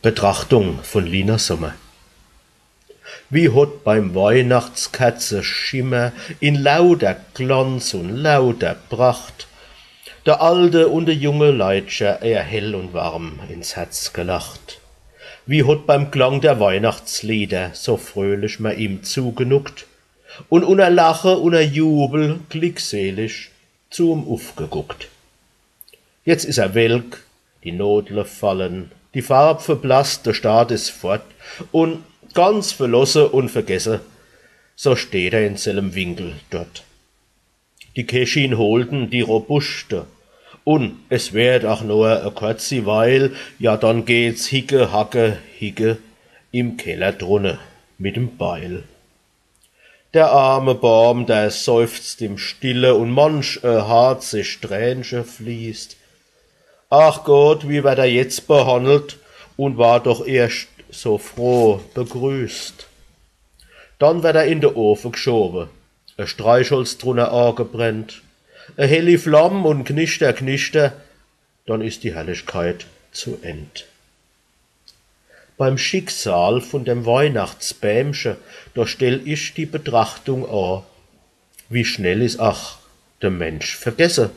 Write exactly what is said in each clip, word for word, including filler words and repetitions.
Betrachtung von Lina Sommer. Wie hot beim Weihnachtskerzeschimmer in lauter Glanz un lauter Pracht de alte un de junge Leitcher ehr hell un warm ins Herz gelacht. Wie hot beim Klang der Weihnachtslieder so fröhlich mer ihm zugenuckt un unner Lache, unner Jubel glückselig zu em ufgeguckt. Jetzt is er welk, die Nodle fallen, die Farb verblasst, de Staat is fort, un ganz verlosse un vergesse, so steht er in sellem Winkel dort. Die Keschin holt en, die robuschte, un es werd ach nur e korzi Weil, ja, dann geht's hicke, hacke, hicke im Keller drunne mit em Beil. Der arme Baam, der seufzt im Stille un manch e harzig Tränche fließt. Ach Gott, wie werd er jetzt behannelt un war doch erscht so froh begrüßt. Dann werd er in de Ofe gschowe, e Streichholz drunner agebrennt, e helli Flamm un knischter, knischter, dann is die Herrlichkeit zu End. Beim Schicksal vun dem Weihnachtsbämche, do stell ich die Betrachtung a, wie schnell is ach de Mensch vergesse,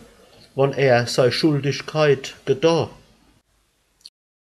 wann er sei Schuldigkeit geda.